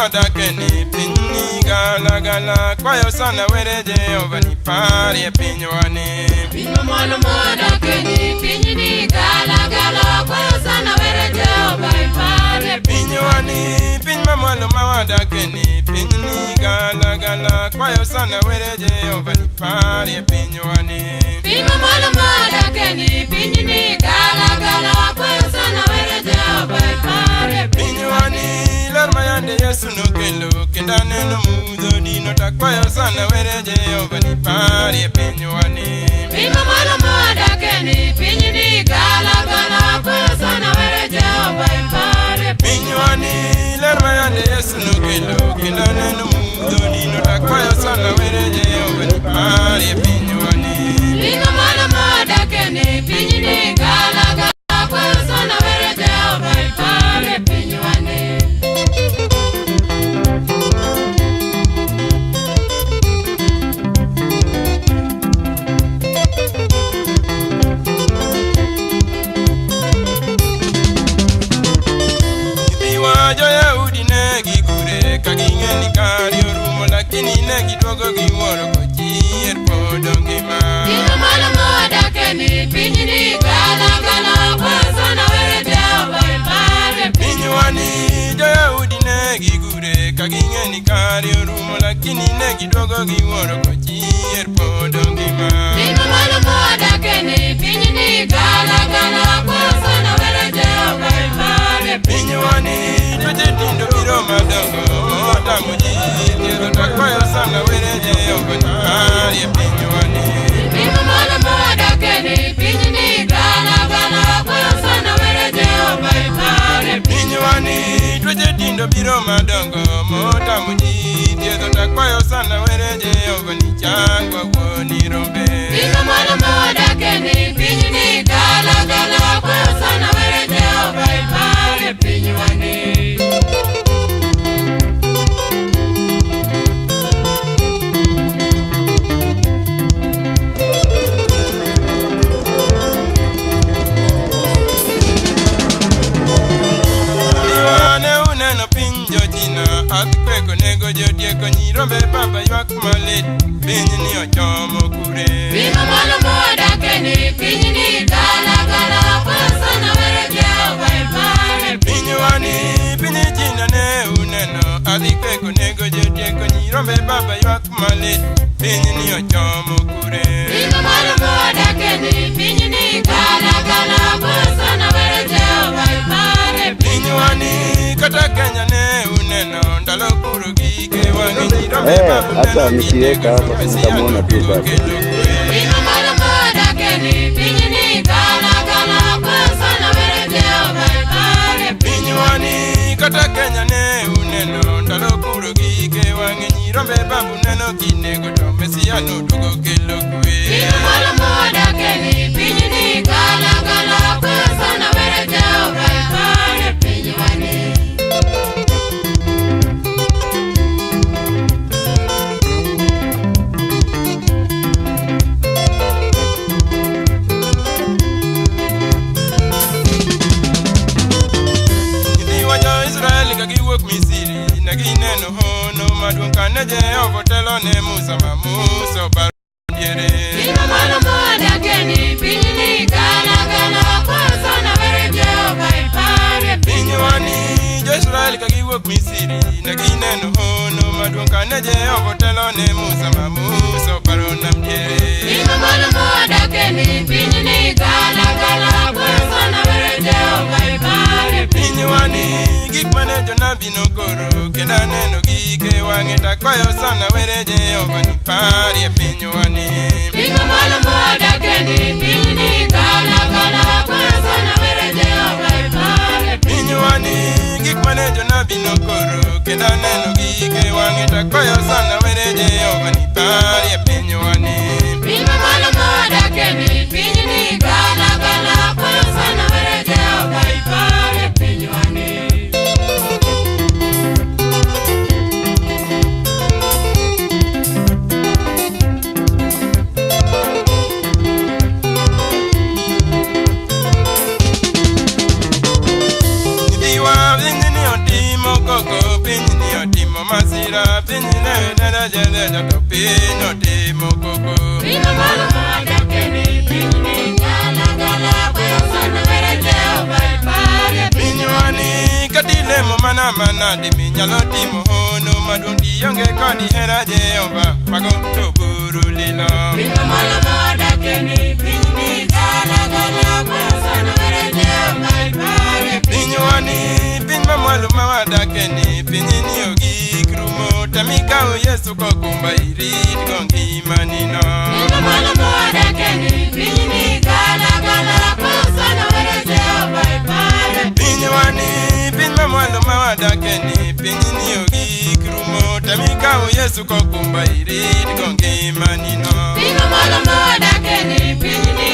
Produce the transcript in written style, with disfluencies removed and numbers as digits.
wadakeni pinyni gala gala kwayo sana were Jehova ni parie pinywani. Piny mamwalo mwadakeni pinyni gala gala kwayo sana were Jehova iparie pinywani. Piny mamwalo mawadakeni pinyni gala gala kwayo sana were Jehova ni parie pinywani. Piny mamwalo mwadakeni pinyni gala gala kwayo sana were Jehova iparie pinywani. Ler mayande Yesu nokelo kendo aneno mudho dino takwayo sana were Jehova ni parie pinywani. Piny mamwalo mwadakeni pinyni gala gala kwayo sana were Jehova iparie pinywani. Ler mayande Yesu nokelo kendo aneno mudho dino takwayo sana were Jehova ni parie pinywani. Piny mamwalo mwadakeni pinyni gala gala kwayo sana were Jehova iparie pinywani. Jo-Yahudi ne gigure ka ging'e ni kare orumo, lakini ne giduogo giwuoro kochier pod ongima. Piny mamwalo mwadakeni pinyni gala gala kwayo sana were Jehova iparie pinywani. Jo-Yahudi ne gigure ka ging'e ni kare orumo, lakini ne giduogo giwuoro kochier pod ongima. Piny mamwalo mwadakeni pinyni gala gala kwayo sana were Jehova iparie pinywani. Tuoche tindo biro madongo motamo ji thiedho takwayo sana were Jehova ni parie pinywani. Piny mamwalo mwadakeni pinyni gala gala kwayo sana were Jehova iparie pinywani. Tuoche tindo biro madongo motamo ji thiedho takwayo sana were Jehova ni changwa wuoni rombe. Piny mamwalo mwadakeni pinyni gala gala kwayo sana were Jehova iparie pinywani. Kweko nego jotieko nyirombe baba ywak malit pinyni ochomo kure. Piny mamwalo mwadakeni pinyni gala gala kwayo sana were Jehova iparie pinywani. Piny China ne uneno adhi kweko nego jotieko nyirombe baba ywak malit pinyni ochomo kure. Piny mamwalo mwadakeni pinyni gala gala kwayo sana were Jehova iparie pinywani. Kata Kenya ne uneno ndalo kuro gike wang'e nyirombe baba Hata nikiweka hapa nitamuona tu baba. Piny mamwalo mwadakeni pinyni gala gala kwayo sana were Jehova iparie pinywani. Kata Kenya ne uneno ndalo kuro gike wang'e nyirombe babu neno kinego to Mesia noduogo kelo kwe. Piny mamwalo mwadakeni pinyni gala gala kwayo sana were Jehova iparie pinywani. Giwuok Misri ne gineno hono maduong' kane Jehova otelo ne Musa ma Musa obaro diere. Piny mamwalo mwadakeni pinyni gala gala kwayo sana were Jehova iparie pinywani. Jo-Israel ka giwuok Misri ne gineno hono maduong' kane Jehova otelo ne Musa ma Musa obaro nam diere. Piny mamwalo mwadakeni pinyni gala gala kwayo sana were Jehova iparie pinywani. Gik mane jonabi nokoro kendo aneno gike wang'e takwayo sana were Jehova ni parie pinywani. Piny mamwalo mwadakeni pinyni gala gala kwayo sana were Jehova iparie pinywani. Gik mane jonabi nokoro kendo aneno gike wang'e takwayo sana were Jehova ni parie pinywani. Piny mamwalo mwadakeni pinyni gala gala kwayo sana were Jehova iparie pinywani. Pinyni otimo koko, pinyni otimo masira piny ne nene jene to piny otimo koko. Piny mamalo mwadakeni, pinyni gala gala, kwayo sana were Jehova ipare Pinywa ni katilemo mana manade minyalo timo hono maduong' tionge kod hera Jehova mago to buru lilo. Piny mamalo mwadakeni, pinyni gala gala, kwayo sana were Jehova ipare Pinywa ni piny mamwalo mawadake ni pinyni ogik rumo temikawo Yesu kokumba irit go ngimanino. Piny mamalo mwadakeni, pinyni gala gala, kwayo sana were Jehova ipare Pinywa ni piny mamwalo mawadake ni pinyni ogik rumo temikawo Yesu kokumba irit go ngimanino. Piny mamalo mwadakeni, pinyni